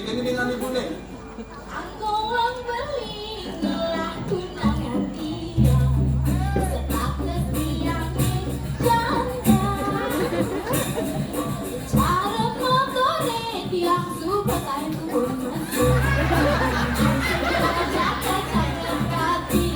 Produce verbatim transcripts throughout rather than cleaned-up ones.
Ini dengan ibu nih. Angkong wong beli ngelah tunangan tiang. Status tiang janda. Cara motore tiang suka kain kubur masuk. Jaga-jaga kaki.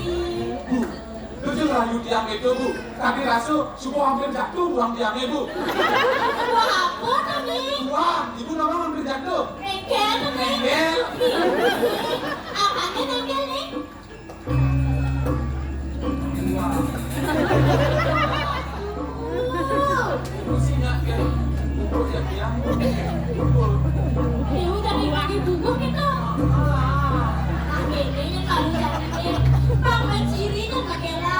Lucu rayu tiang itu, Bu. Tadi rasu, subuh hampir jatuh buang tiangnya, Bu. Buah apa tadi? Buah, ibu nama hampir jatuh. Engkel tadi. Engkel. Apa nih engkel nih? Buah. Ibu sih nggak ke bubur ya, tiang. Bubur. Ibu tadi pakai bubur gitu. Akhirnya kalau jadi bang mencirinya nggak kira.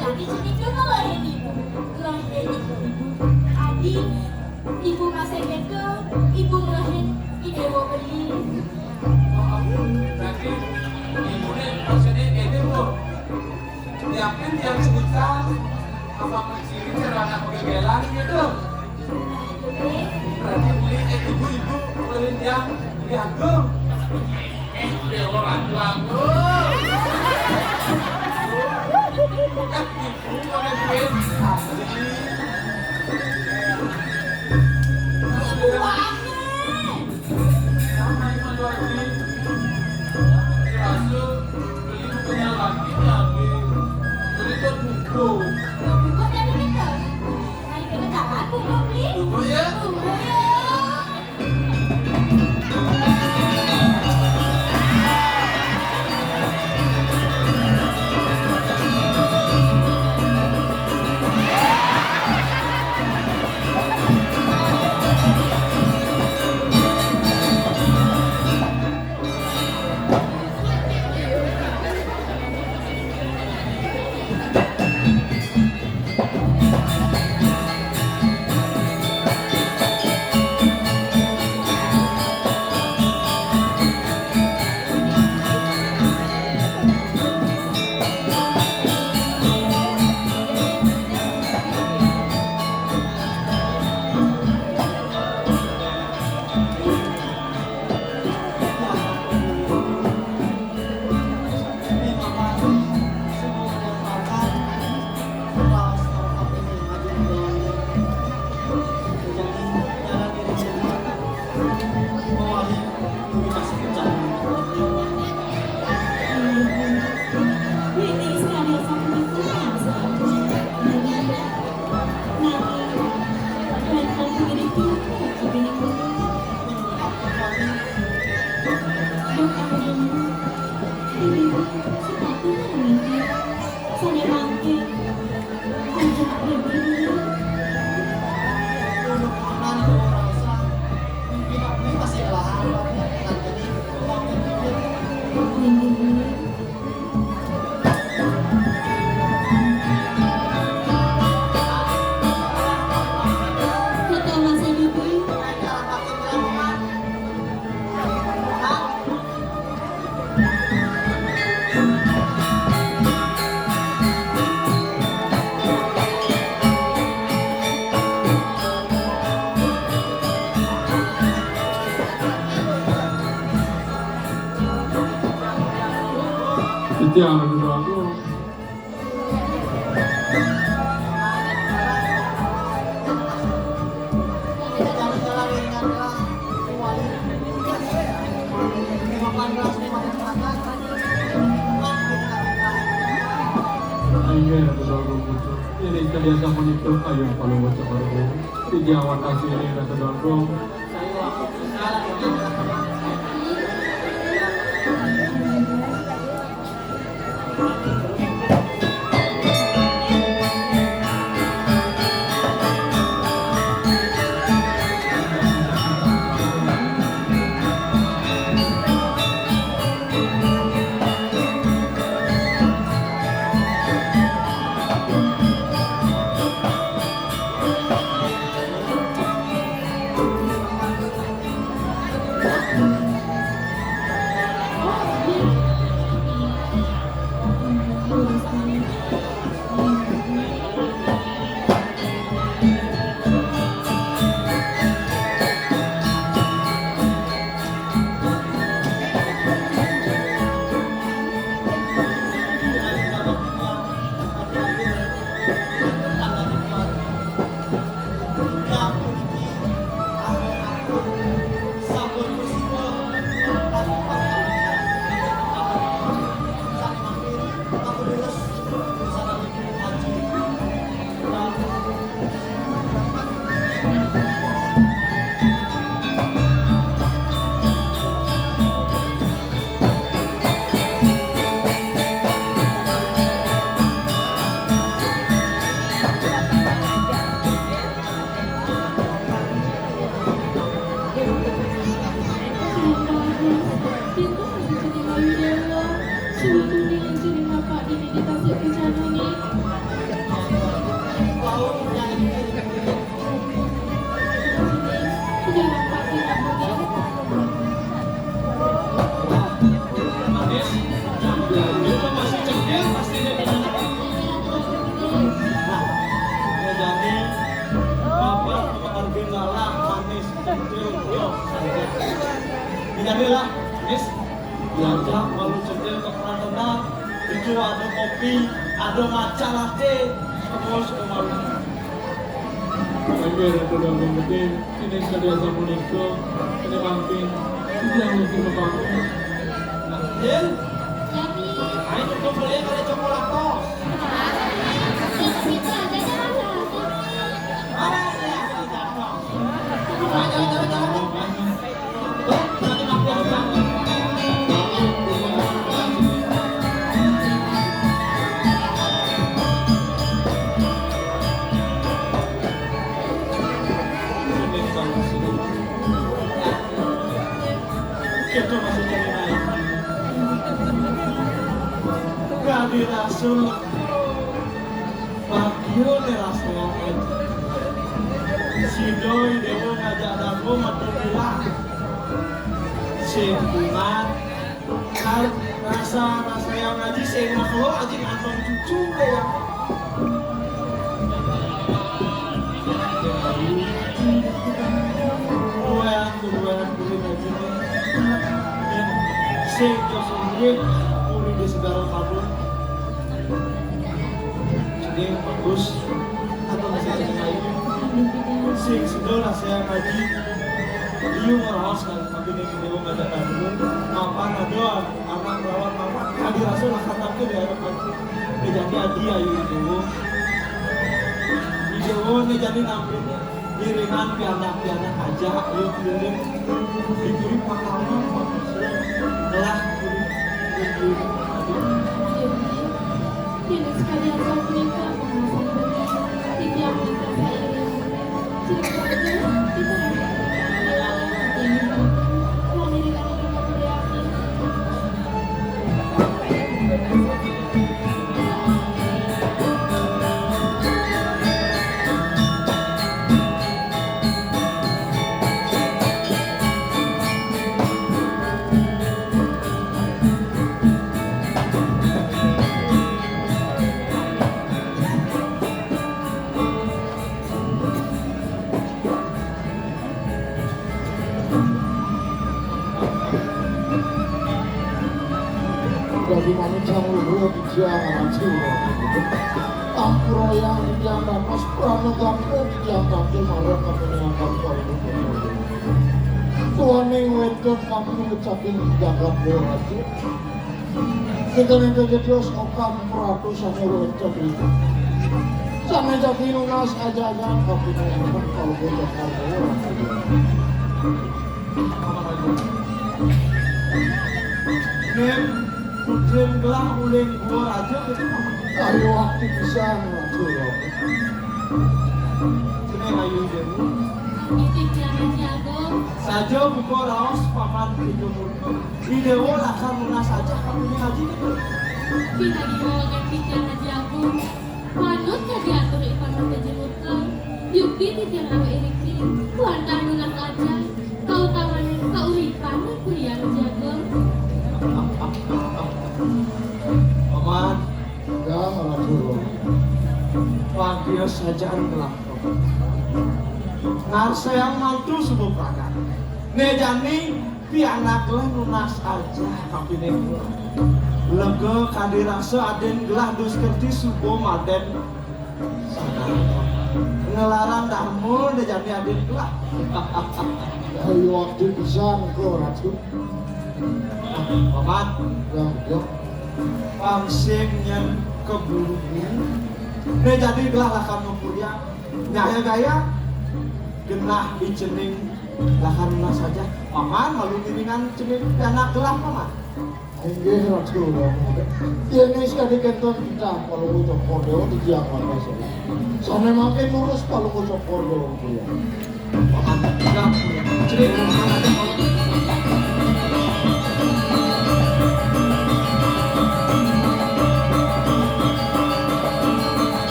Jadi sedikit kalau ini. Gelang ini ibu. Adi, ibu masih gitu, ibu ngelahin ide beli. Oh, berarti ibu nih maksudnya ide, Bu. Yakin yang sebutan apa menciri cara anak begelan gitu. Berarti beli eh ibu-ibu ngelahin yang diagung. Eh, udah orang tua aku. Kan ibu pakai duit asli. Ibu aneh. Sama yang mau jual ini. Hasil beli punya laki ya, beli. Beli tuh buku. Buku tadi gitu. Ayo kita jalan, buku beli. Buku ya. Buku ya. Itu yang lebih bagus. Amen, Ratu Daud Putu. Ini kerja sama itu, ayo, kalau baca baru. Di Jawa Tasik ini, Ratu Daud. Jadilah, Miss, diajak walu centil ke Prantenan. Itu ada kopi, ada matcha latte, terus kemarin. Oke, Ratu Dagung Gede, ini sekalian sapunika, ini mangkin, ini yang mungkin bapak. Nah, Jen, ayo tutup beli kali coklatos. Kita masih cari lain. Kadi rasul. Bagio ne rasanya. Sida Dewa ngajak dago metu bilang. Sing kumat, rasa-rasa yang ngaji sing makhluk aja ngantong cucu deh ya. Buruan, buruan, buruan aja. Sing kosong duit, puri di segala kabun. Jadi bagus. Atau masih ada yang lain? Sing sudah lah saya ngaji. Iya ngeraos kan, tapi ini video ada tadi. Apa ada anak merawat apa? Kadi rasul lah kata ke di hadapan. Jadi adi ayu itu. Video ini jadi nampilnya. Iringan pianak-pianak aja, ayo keliling. Diberi pengalaman, Pak. Telah keliling. Aduh. Kini sekalian sapunika pengawasan bagi titiang minta sairing. Tidak bagus, kita rakyat yang dibantu, yang diri kami dengan prihatin. Dadi manusa luhur titiang ngaji. Ampura yang titiang dados pranagangku titiang kangge marang kapeninggalan kaluwarga. Tuaning wedok kami ngucapin jagat boraji. Kita nengke jadios okam pratu sane wedok itu. Sane jadi nunas aja-aja kapeninggalan kaluwarga. Ning, mudhun gelah uling gua raja gitu. Ayo waktu bisa ngatur. Sini ayu dewu. Nitih yang Aji Agung. Saja buka raos paman tiga murka. Di dewa lakar lunas aja kamu ini ngaji gitu. Pinagi bawakan titiang Aji Agung. Manut ka diatur ipun Ratu Jemutra, yukti titiang awak iriki, wantah nunas aja, kautaman kauripan Ratu Hyang Jagung. Paman, ya, Ratu. Wagya sajaan kelakon. Ngarsayang mantu suba pragat. Ne jani pianak leh nunas aja kapining kula. Lega kadi rasa adin gelah dus kerti suba maden sadar. Nglarang dharma ne jani adin gelah. Ayo waktu pisan ko Ratu. Paman. Ya, ya. Pang sing nyen keburu-buru. Ne jani gelah lakar mapurian. Gaya-gaya genah icening lakar nunas aja. Paman malu ngiringan cening pianak gelah, Paman. Inggih, Ratu. Yen wis kadi kenten titah Palungguh Cokor Dewa titiang wates. Sane mangkin nurus Palungguh Cokor Dewa, Ratu. Paman, gelah, cening. Wonten,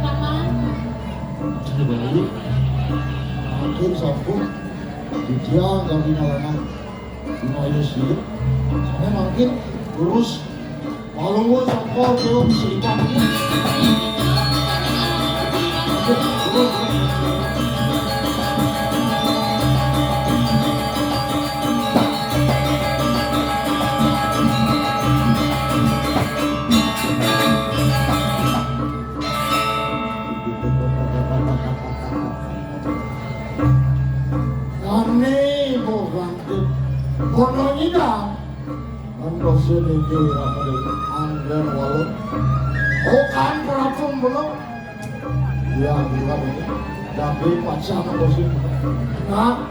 Paman. Atur sampun. Widya kami ngalangan. Dina Yusuf. Sane mangkin lurus. Palungguh Cokor Dewa Sri Kandi. Kami mau bangkit. Kono nyidang. Kan dosen iki ora perlu angger walut. Oh, kan peracun belum? Ya, bukan ini. Tapi pacar dosen. Nah.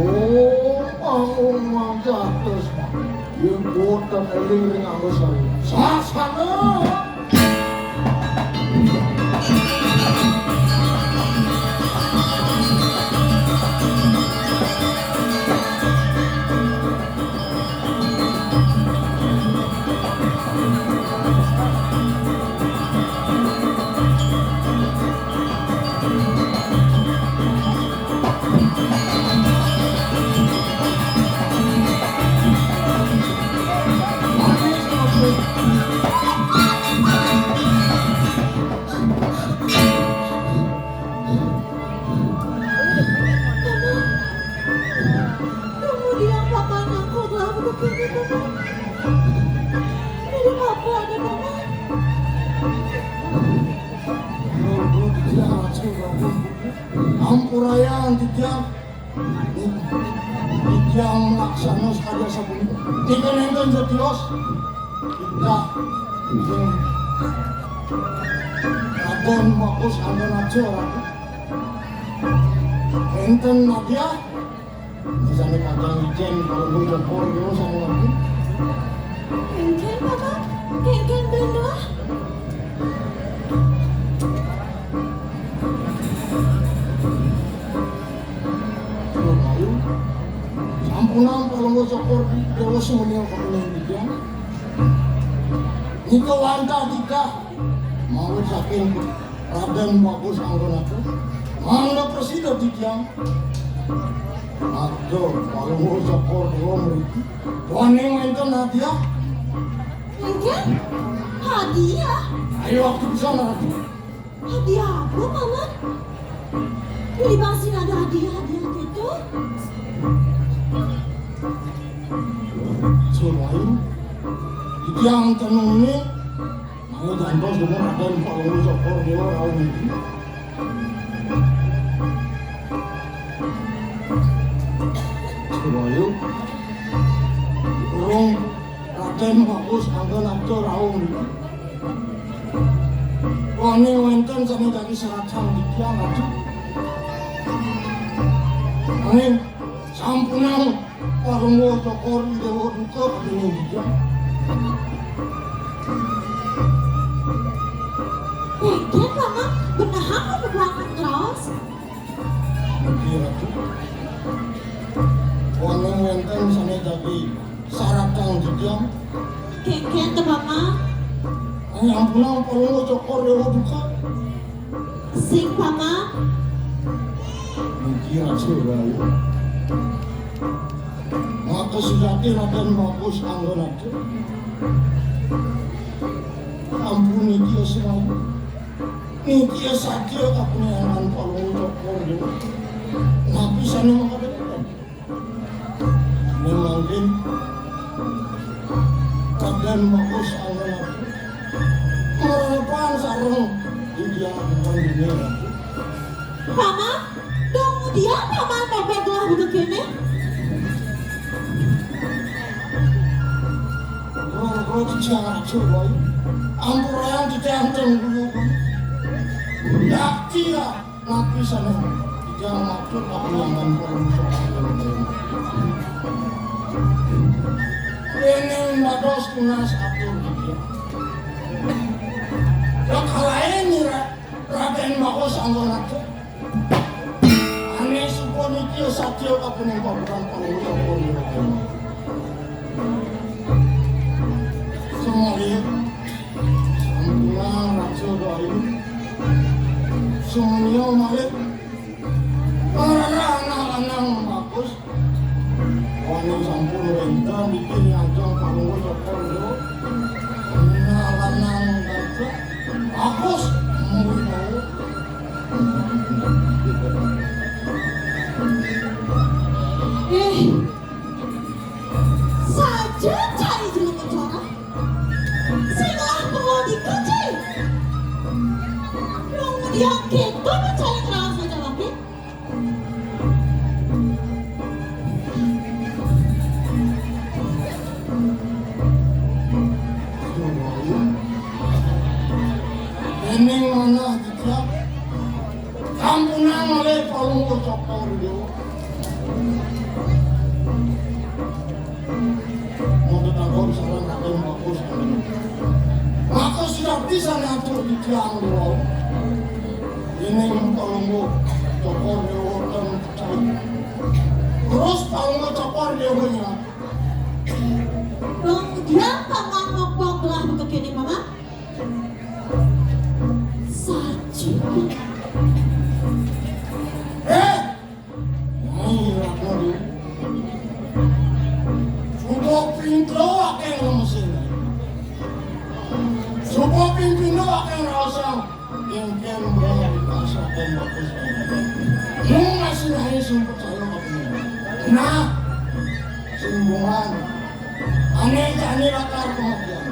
Oh, mau mangga terus. Yen boten eling ring Anggosari. Sasana! Kemudian Paman nangkut lah begini, Paman. Jadi apa ada, Paman? Ampurayang titiang. Titiang melaksana sakarya sapunika. Nika nenten setios. Kita. Raden Bagus Angga Najo, Raden. Enten Nadia. Misalnya kadang ijen kalau mau jempol dulu sama lagi. Kéngkén, Paman. Kéngkén bendua. Ayo. Sampunang Palungguh Cokor Dewa sing muni kapining titiang. Nika wantah titah mawit saking Raden Bagus Anggonata. Mangda prasida titiang. Aduh, Palungguh Cokor Dewa mriki. Wani wénten hadiah. Nggih. Hadiah? Ayo waktu bisa nanti. Hadiah apa, Paman? Beli bensin ada hadiah-hadiah gitu? Selain itu yang tenungnya, mau jantos dengan Raden Palungguh Cokor Dewa Raung ini. Selain, urung Raden Bagus Angga Naca Raung. Wani wénten sané dadi serat sang titiang, Ratu. Nanging sampunang Palungguh Cokor Dewa duka kapining titiang. Wénten, Paman, benehang kebutuhan kraos. Nggih, Ratu. Wonten wénten sané dadi sarat kang titiang. Kéngkén to, Paman. Nyampunang Palungguh Cokor Dewa duka. Sing, Paman. Niki Ratu Rayu. Maka sujati Raden Bagus Anggonata. Ampun niki sinayu. Niki satya kapunyangan Palungguh Cokor Dewa. Napi sané makaten? Mangkin Raden Bagus Anggonata. Marapan sareng Widya Pandini. Paman, dong dia Paman mabeg lah udah kéné. Roh-roh titiang racun, boy. Ampurayang titiang teng guyu-guyu. Yakti ya, napi sané titiang matur kapunyangan para musuh. Déning mados tunas atur titiang. Ya kalaén nira Raden Bagus Anggonata. Ané suka nitya satya kapining pabukan Palungguh Cokor Dewa. Semalih sampunang raja doayu. Sumania malih para anak Eh, saja cai jelema corah. Sing lah pengol dika cai. Rung diam keto cai ngeraos saja laki. Aduh, Wahyu. Ening manah jejak. Sampunang oleh Palungguh Cokor Dewa. Mau tetangga sareng Raden Bagus. Maka siap pisan atur di tiang dewa. Ening Palungguh Cokor Dewa ten. Terus Palungguh Cokor Dewanya. Dong dia paman ngomong lah untuk ini, Mama. Saja. Eh, Nyai Ratna Dewi. Suba ping telu akeh lemesin. Suba ping pindo akeh ngraosang. Engken mrene dikasa ten bagus. Mung masih nyai sing percaya kabeh. Nah, sing bungan. Ane jani lakar kematian.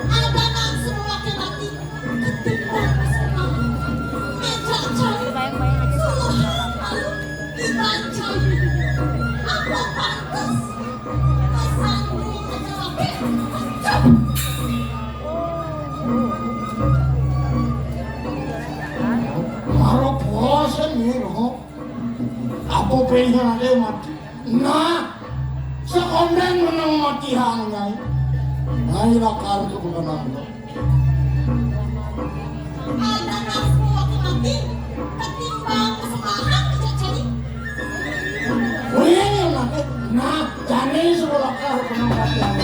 Apa nang semua kemati? Ketimbang semua. Ngajak cari. Bayang-bayang aja. Semua hal malu dibancai. Apa pantas? Pesan burung kecelakaan. Maro puasa nih, Roh. Apa pengen ada mati? Nah, sekonden menang mati hang, Nyai. Nyai lakar ke bukan aku. Ada nafsu waktu mati, ketimbang kesalahan dijajani. Wih, yang nanti, nah, jani sekolah kar menang mati hang.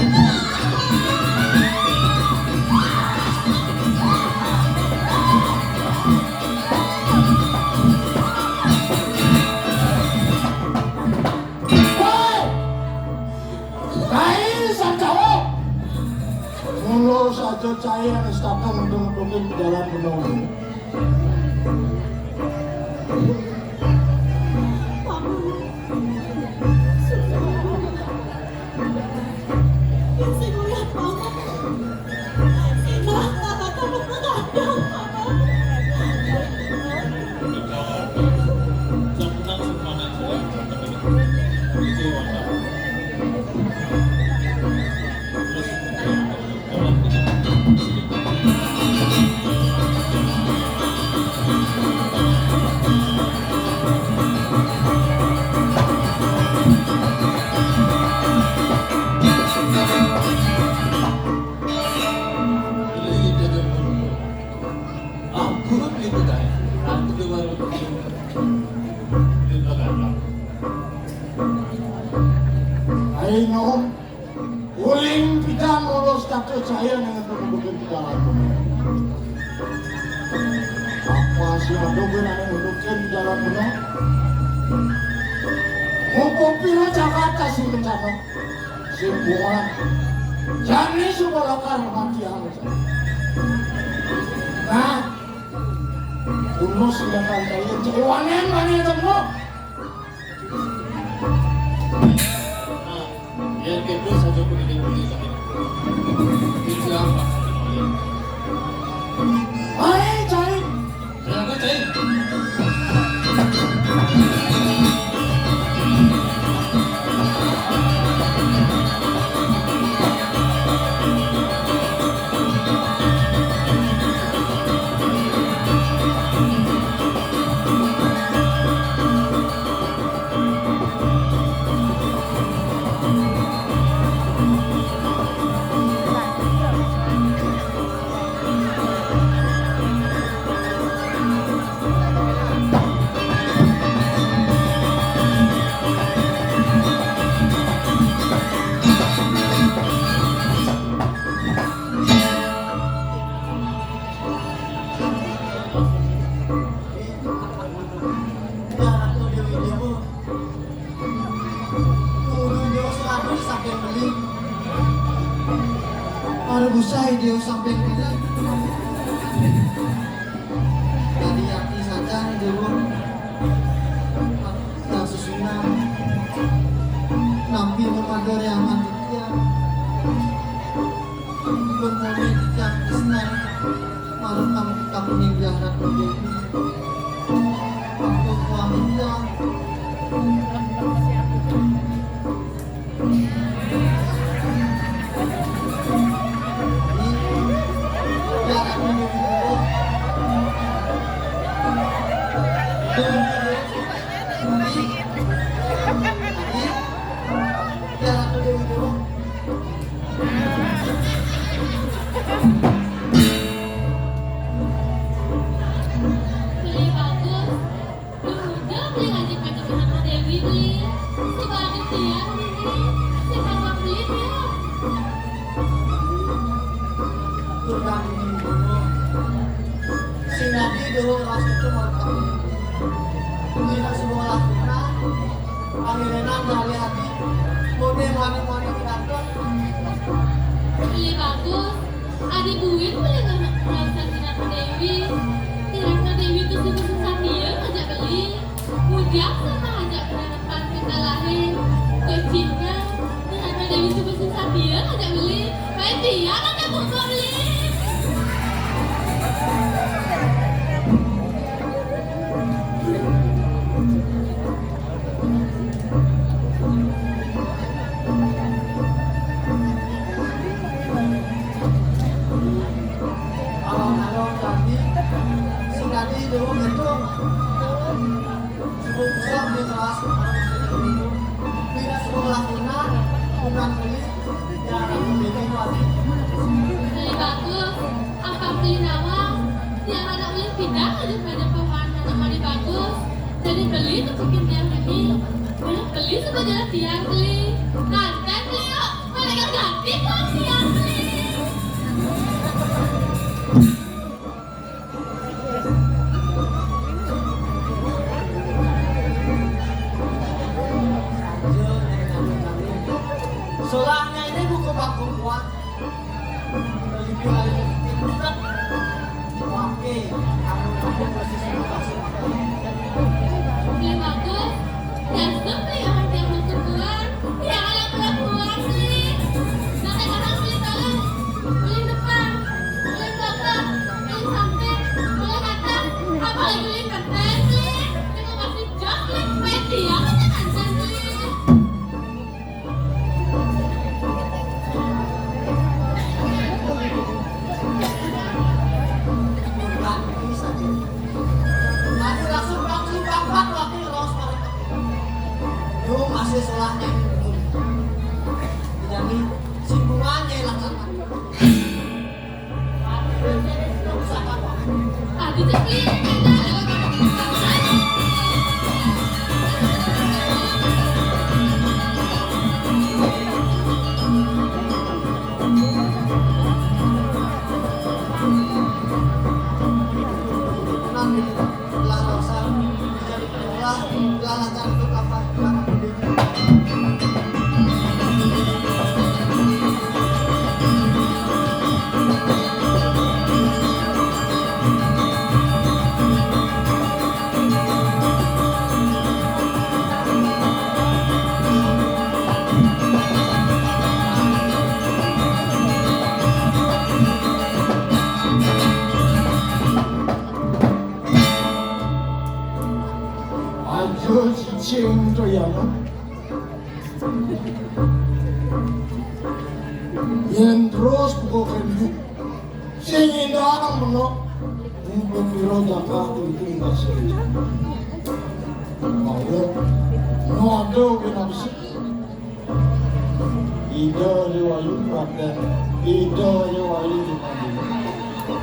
Woi! Kai Sancawo! Mula saja cai anu setakan untuk nutupin jalan benung. Sing lihat mama. Sing lihat mama. Ampun, itu dah. Aku di warung itu. Itu dah. Ayo, Nom. Uling pidan ngurus kata cahaya dengan kebubukan di dalam. Apa sih ada guna yang nunjukin di dalam benar? Mumpung pira Jakarta sing rencana. Simpulan. Jani subalakar mati halus. Nah, tulus datang kalian cewanen mana temu. Nah, biar gitu saja kulitin kulitin. Itu apa? Hai, cai. Tunggu dia seratus sampai beli. Baru busai dia sampai beli. Tadi hati saja nih dulu. Yang susunan. Napi mapagariangan titiang. Ipun moni titiang tresna marep kamu, kamu ninggah Ratu Dewi. Waktu suami titiang. Beli bagus. Duh, udah beli aja pakai anak Dewi beli. Suka ada tiang ini. Sing apa beli ya? Tuh kan ini dulu. Sing tadi dulu ras itu mau tahu. Ini kan semua lakukan. Pangeran dari hati. Mone mone mone kita tuh. Beli bagus. Adi buin beli ngerasa Ratna Dewi. Ratna Dewi tuh sungguh susah dia ngajak beli. Bujang sama aja berhadapan kita lahir. Kuncinya, Ratna Dewi sungguh susah dia ngajak beli. Baik dia ngajak buka beli. Alon-alon tadi, si tadi dulu gitu. Suku besar di kelas. Tidak suku lakukan, bukan beli, jarang beli lagi. Beli bagus, apa beli nawang? Tiang anak ulin pindah aja pada pohon anak mani bagus. Jadi beli tuh bikin tiang ini. Beli, beli suka jalan tiang beli. Nanti beli yuk, mereka ganti kok tiang beli. Solahnya ini buku baku kuat. Oke, aku masih suka. Oke, bagus. Dasar nih orang yang masuk keluar. Ya, anak perempuan sih. Nanti orang beli tolong. Beli depan, beli belakang, beli samping, beli atas. Apalagi beli permen sih. Terima kasih, Jok. Beli kue dia, macam-macam sih. Aku langsung, langsung dapat wakil raos mereka. Lu masih sekolahnya. Jadi, simpulannya lah. Aduh, tapi Aja cicing to ya. Yen terus buka kredit, sing indah menok. Mungkin piro jaka itu enggak sih. Mau, mau ada kena besi. Ida Dewayu Raden, Ida Dewayu Raden.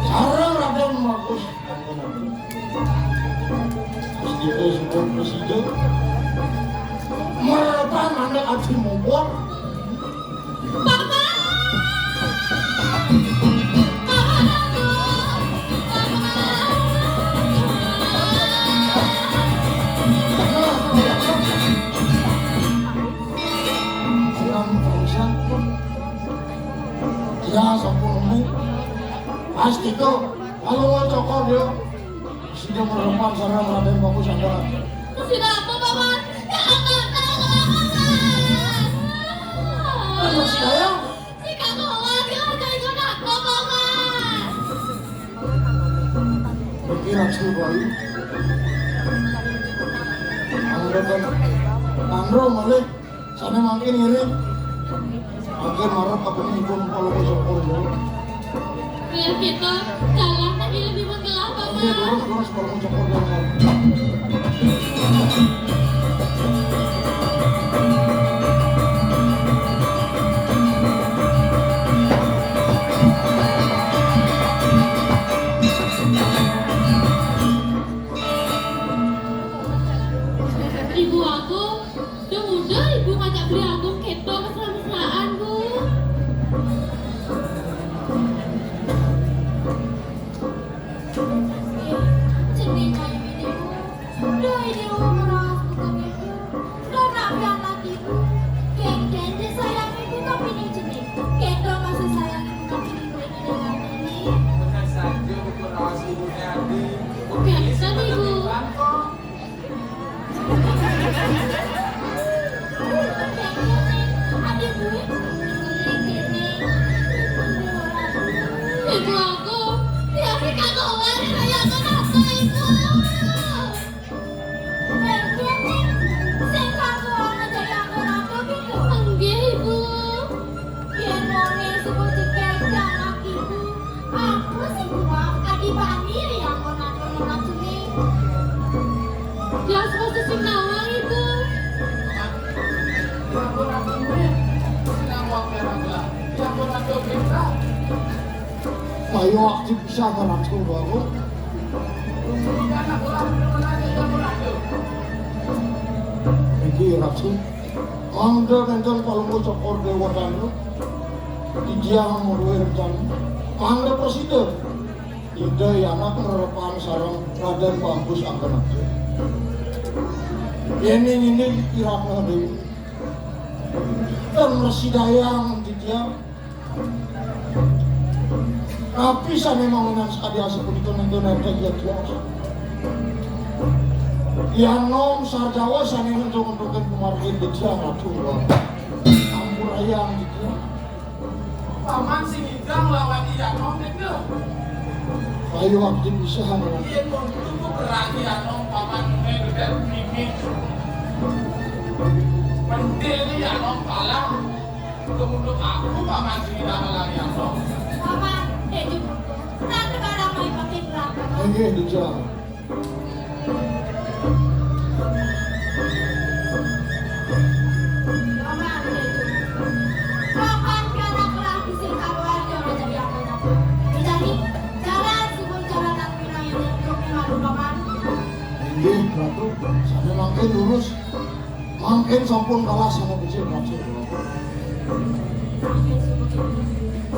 Sareng Raden Bagus. Presiden, presiden. Merepan anak aji mobor. Papa! Papa, Ratu! Papa! Siang, Pak Ustaz. Ya, sampun embung. Pasti kok. Kalau mau cokor dia. Sida merepan sareng Raden Bagus Andara. Sida apa, Paman? Ya, apa, tahu apa, Paman? Malih, sané mangkin ngiring. Mangkin marep apa nih, Ibu, kalau mau syukur, ya. Biar kita jalan lagi lebih menggelap, Pak. Iya, terus, terus, kalau mau syukur, ya. Ibu aku, udah muda ibu ngajak beli aku keto mesra-mesraan, Bu. Cenah ayu ini, Bu. Udah ini umur ras buka keto. Udah nak pian lagi, Bu. Kenten je sayang ibu tapi ini cenah. Keto masih sayang ibu tapi ini, Bu, ini dengan ini. Benar saja, Bu, ras ibu tadi. Bukan, ibu. Ibu aku, ya, kagoan, saya kenapa, Ibu? Sing kagoan aja ya, aku ragu gitu. Enggak, Ibu. Yen mone sebut jegeg anak ibu, aku sing kuat adi bani ya, aku nak nolak sini. Jelas posisi nawang, Ibu. Ayo, aktif bisa ngerak tuh, Bapak. Iki, Ratu. Mangda nenten palungguh cokor Dewa Danu. Titiang ngruwe rencana. Mangda prasida. Ida anak ngrerepan sareng Raden Bagus angken aja. Yen ini irama Dewi. Ten mresidayang titiang. Napi sane mangenan sakadi asik punika nenten ya tiang. Yanom sarjawa sane ngentuk-ngentukin kumargin titiang, Ratu. Ampurayang titiang. Paman sing ngidang lawan Yanom nika. Ayo abdi bisa, Ratu. Yen mung tuku berani Yanom paman mung gedhe mimik. Pentil ni Yanom kalah. Untuk aku paman sing ngidang lawan Yanom. Paman, eh, cukup. Nanti barang mai pakai berapa? Nggih, dijak. Inggih, Ratu, sane mangkin lurus. Mangkin sampun kalah sane becik, Ratu.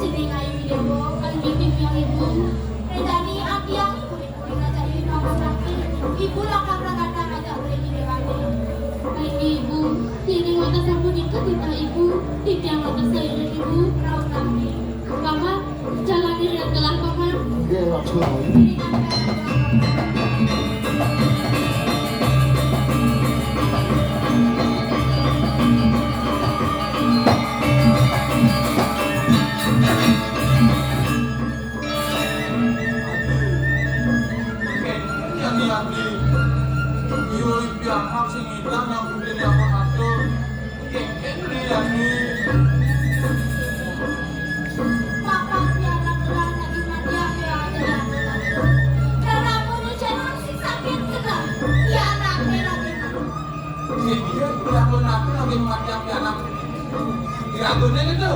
Sini kayu dewa, kali ini yang ibu. Redani ati yang ibu. Ibu lakar ragatan aja boleh di dewan. Baik, Ibu. Dini watas sampun ikut titah Ibu. Titiang watas sairing, Ibu. Rauh nami. Paman, jalan diri telah, Paman. Nggih, Ratu. Kengken yang diambil. Yoi pianak sing ngidang yang budi diatur-atur. Kengken beli yani. Papan pianak ulah lagi mati aku yang aja diatur-atur. Karena punya channel sing sakit kena. Pianaknya lagi. Sing dia diatur-atur lagi mati pianak. Diragune gitu.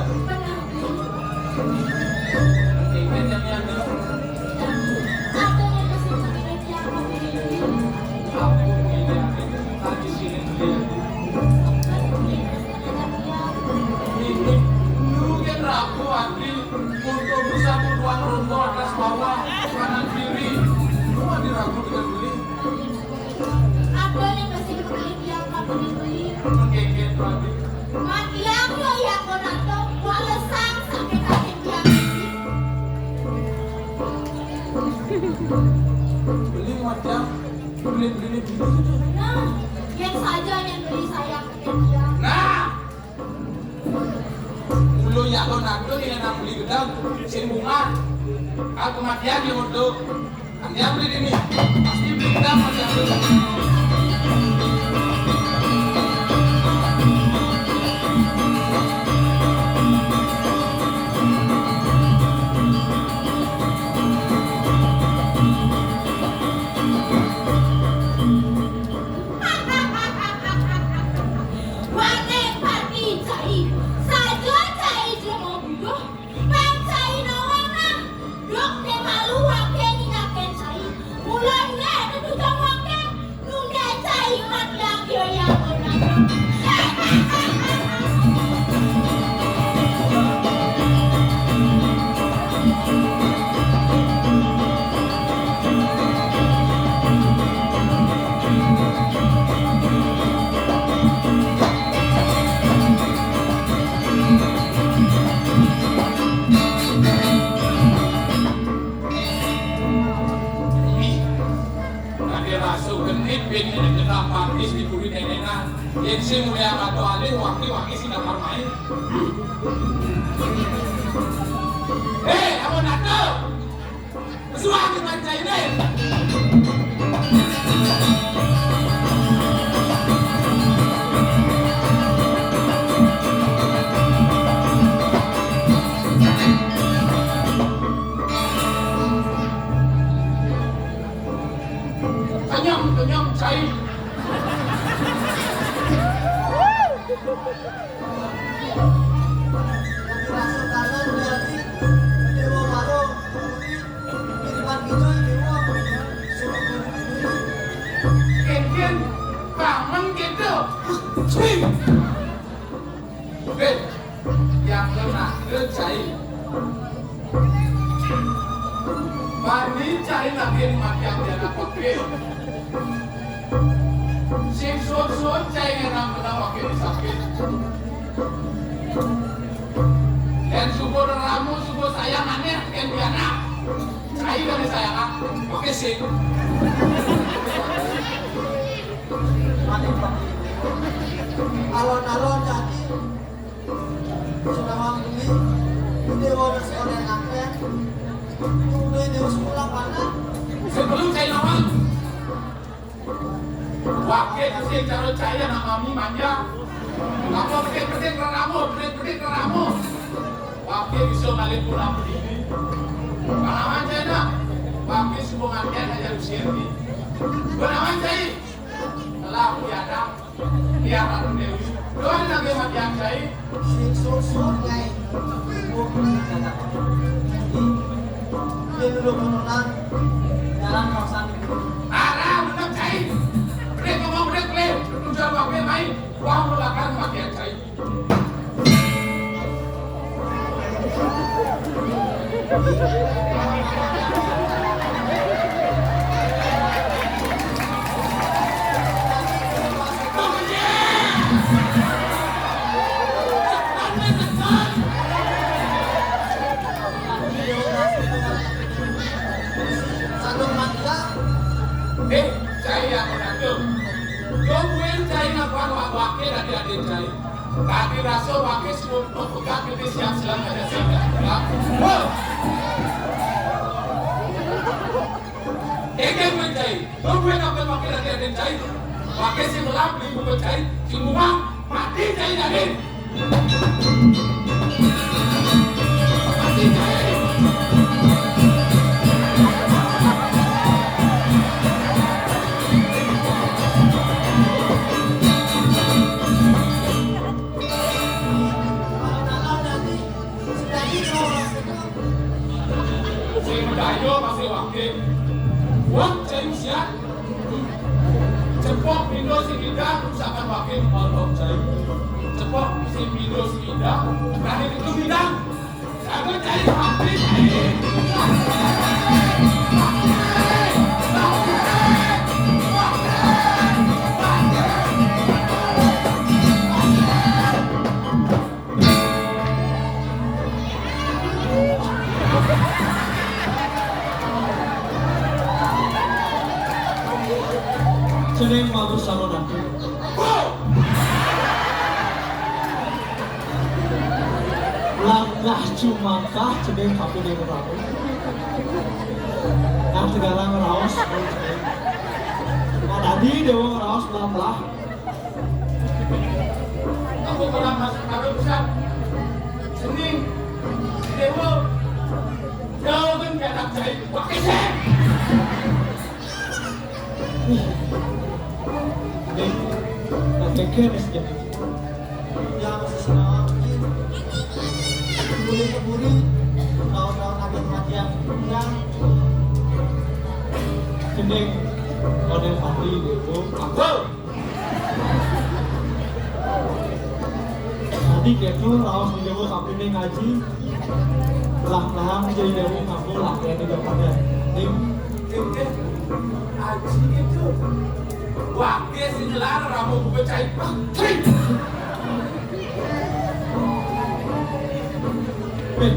Ini, lu kan ragu, Adi. Untuk bisa tuan rondo atas bawah, kanan kiri. Lu mah diragu dengan beli. Ada yang masih beli, yang nggak boleh beli. Oke, oke, Adi. Mati aku ya, aku nak tahu. Wah, lesang sakit hati dia. Beli macam beli-beli gitu. Nah, yang saja yang beli sayang ke dia. Nah, mula yakon aku ning nang beli gedang sing bunga. Aku mati aja untuk. Nanti aku di sini. Pasti beli gedang mati aku. Yén sing mulai amat alih, waki-waki sing dapat main. Hei, amun atuh. Suwah di pancainnya. Kenyang, kenyang, cai. Rasa kangen jadi Dewa Baru, Uri, Irfan Hijau, Dewa, Suruh Ken, ken, kangen gitu. Cing. Oke, yang kena cai. Mani cai lagi mati yang dia dapat. Sing suut-suut cai ngenang kena wakil sakit. Yén suba ramu, suba sayang anéh, yén pianak. Cai dari sayang, pakai sing. Alon-alon jadi Sundawang beli, ini warna seorang lampén. Tunggu ini harus pulang mana? Sebelum saya lawan, wakil kasih cara cahaya nak mami manja. Apa petik-petik raramu, petik-petik raramu. Wakil bisa balik pulang begini. Pengalaman saya nak, wakil semua ngantian aja usia ini. Pengalaman saya, telah aku diadang. Iya, Ratu Dewi. Doan lagi matian cai. Sing sursur, Nyai. Ibu, kata. Jadi, dia dulu penunan. Jalan kawasan ibu. Arah, bener cai. Beli ngomong, beli, beli. Tujuan wakil main. Wah, belakang matian cai. Eh, cai yang menantu. Tungguin cai lakukan wakil dari adik cai. Kaki rasul wakil sepuluh pekat gede siap silam ada siap. Wah. Egan mencai, tungguin apa wakil lagi ada cai. Wakil si melam di buku cai, si muang mati cai dari. Mati cai. Sing daya masih wakil. Wah, cai usian. Cepok pindo sing idang, usahakan wakil mau cai. Cepok sing pindo sing idang, berani itu idang. Aku cai wakil, cai. Cening matur sampun aku. Langkah cumangkah cening kapining Prabu. Nah, tegalang raos. Nah, tadi Dewa raos belah-belah. Aku kurang masuk karo pisan. Cening, Dewa, jauh kan pianak cai, pakai sen. Nih, pakai keris jadi. Ya, masih senang. Boleh keburi, tahun-tahun lagi kematian. Ya. Cening, model pati, Dewa. Aku. Tadi ketu raos di Dewa kapining ngaji. Belah-belahan jadi Dewa ngabul akhirnya tidak pada. Ning. Ngaji itu. Wah, dia sing nyelar ramu buka cai. Eh,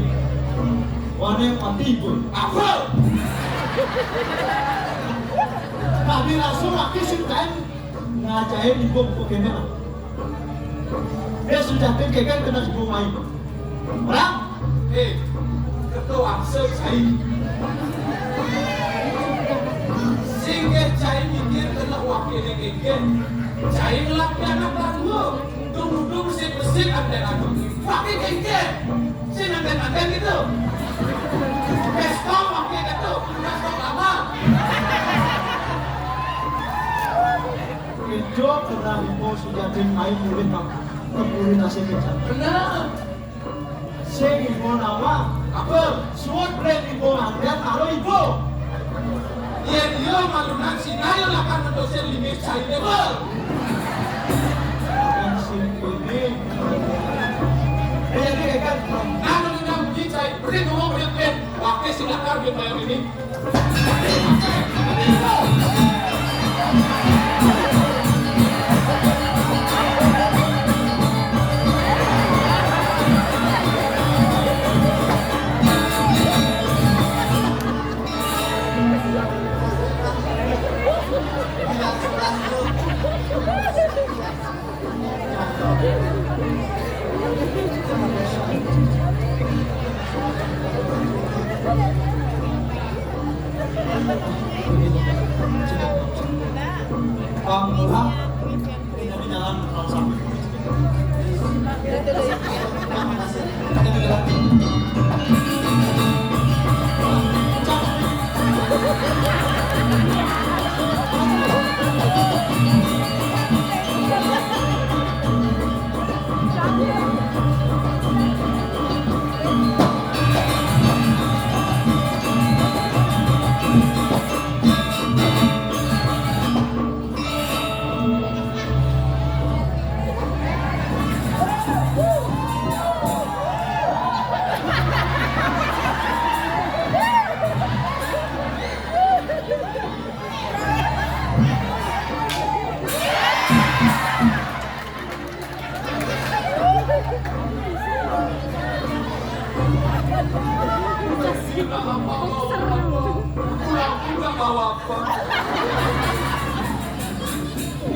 wane mati pun. Apa? Tadi langsung laki sing kain. Ngajain ibu-ibu kene lah. Dia sudah pikirkan kena sepuluh main. Orang? Eh, ketua aksel cai. Singgih cai mikir kena wakil kengkeng. Cai ngelak anak tangguh. Dung-dung besit-besit anten anak. Wakil kengkeng. Sing anten-anten gitu. Pesta wakil gitu. Pesta lama. Kejo pernah ibu sudah main murid, Pak. Keburu nasib pecah. Benar. Sing ibu nama? Apa? Suat brand ibu angkat kalau ibu. Iya, iya, malunan sing ayo lakan untuk sing limit cai level. Yang sing ini. Iya, ini kan. Nah, kalau udah bunyi cai, beri ngomong, beri, beri. Pakai silakan, beri bayar ini.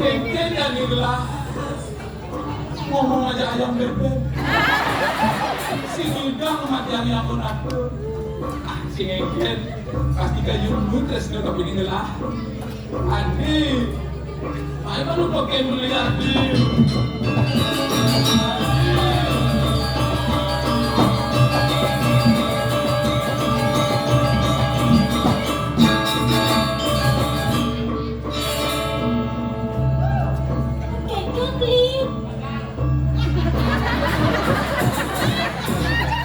Kengkeng dan Nirla. Ngomong aja ayam bebek. Sing ngidang mati yang aku naku. Ah, sing ngengken. Pasti kayu mutres nggak kepingin lah. Andi. Ayo lu pakai beli Andi. Keke beli.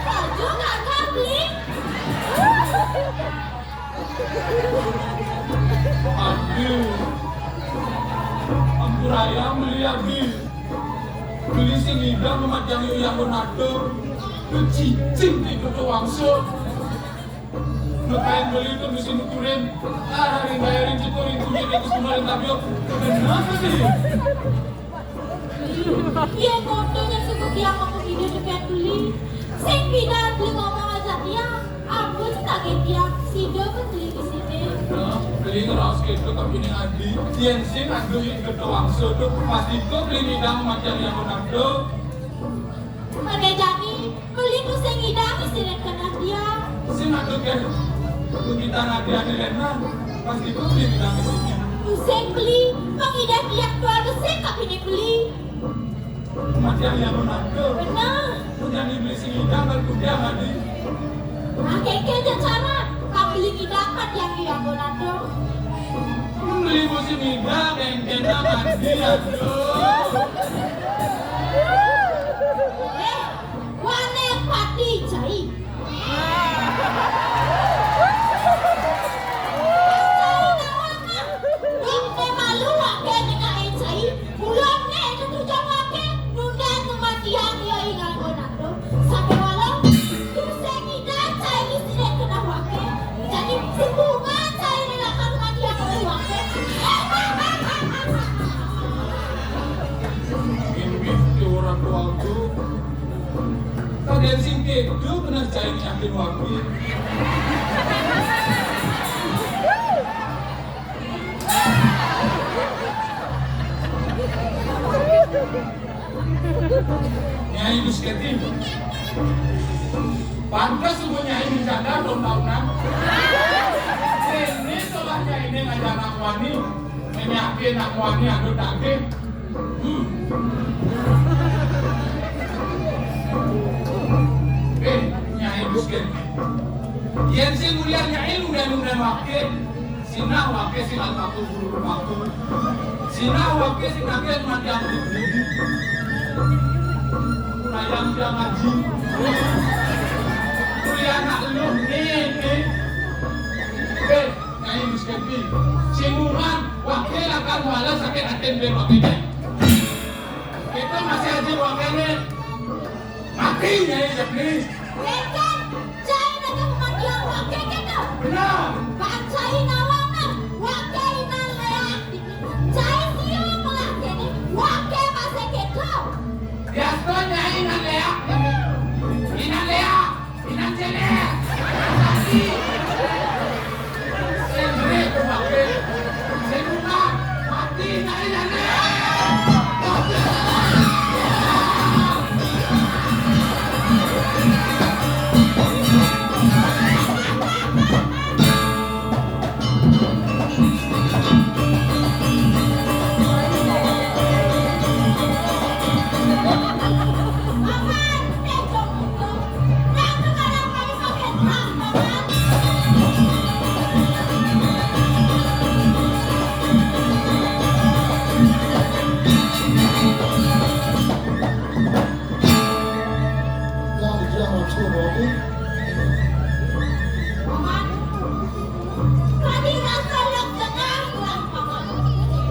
Baju kakak beli. Aduh. Ampura ya beli, Abi. Beli sing ngidang memat yang yuyang Leonardo. Becicing di Dodo Wangsul. Ngapain beli itu mesti nuturin? Ah, ring bayarin cukur, ring kunyit, ring kusumarin, tapi yo, kenapa sih? Iya, foto yang suka dia ngomong ide dekat beli. Sing pindah beli ngomong aja dia. Aku sih kaget dia. Sida kan beli di sini. Nah, beli ngeraos gitu, tapi ini Adi. Yen sing adu itu doang. Sudah pasti kok beli ngidang macam yang menado. Oke, jadi beli tuh sing ngidang istilah kenal dia. Sing adu kan. Kita ngadi-adi lena. Pasti kok beli ngidang istilah. Sing beli, pengidah dia keluar sing kok ini beli. Mati yang yang menado. Benar. Punya beli sing ngidang kan punya ngadi. Nah, keke aja cara. Kau beli ngidang mati yang yang menado. Beli musim ngidang yang kena mati, aduh. Eh, wane pati cai. Cai kawana. Dok ne malu wake ngenake cai. Ulone ketujuan wake. Nunda kematian yo ingal konando. Sampai walau. Tuseng ida cai sine kena wake. Jadi sembungan cai ne lakar mati yang wake. Mimpi orang tua aku. Kaden sing kedo kena cai yakin wapi. Nyai Gus Keti. Pantes suku nyai mencanda tahun-tahunan. Ini soalnya ini ngajak anak wani. Menyakit anak wani anu daging. Hmm. Eh, nyai Gus Keti. Yen sing mulia nyai nunda-nunda wakil. Sinah wake sing almaku guru rumahku. Sinah wake sing ake mati aku. Ayam dia ngaji. Kuliah nak lu nih, nih. Eh, nyai Gus Keti. Sinungan wake akan wala sakit hati ben wakene. Kita masih aja wakene. Mati nyai Jepni. Wénten, cai nang mati wake kéto. Bener. Bang cai nawang nang, wake inan léak. Cai sio malah kéné, wake masih kéto. Yasta nyai inan léak. Inan léak, inan célék. Mati. Sing jerih kebakit. Sing lunak. Mati nyai inan léak. Yang dia maksud aku. Paman, tadi rasa lek tengah tulang paman.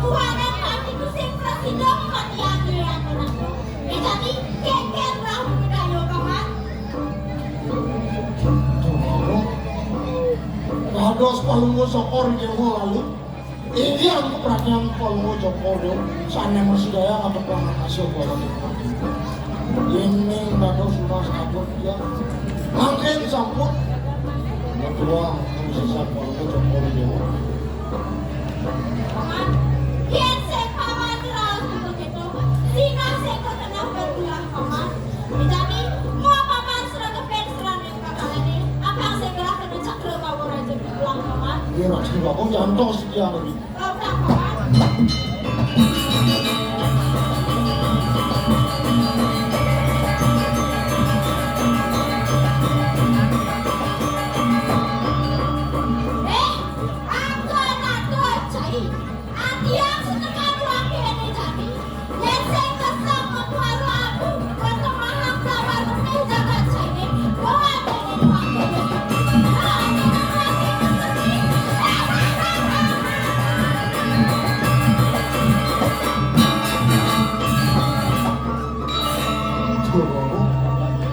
Tuanan kami ku sing prasida mati anu yang menang. Tetapi keker lah budaya paman. Kados palungguh sokor nyewa lalu. Inggih angku pradyan Palungguh Cokor Dewa sané mrasidaya ngatepang asih Palungguh. Yéning dados lunas atur dia, mangkin sampun. Ketua kang sesat Palungguh Cokor Dewa. Paman, yén sing paman raos begitu, sinah sing kekenah bertuah paman. Dikami, mau paman sudah kepén serane kakalané, abang sing gelah kena cakra bawa raja bertuah paman. Iya, Raja Bawa nyantos dia lagi.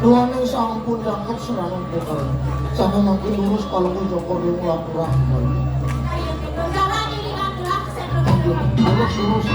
Duaning sampun jangkep serangan puter. Sané mangkin lurus Palungguh Cokor Dewa nglaporang. Lurus, lurus.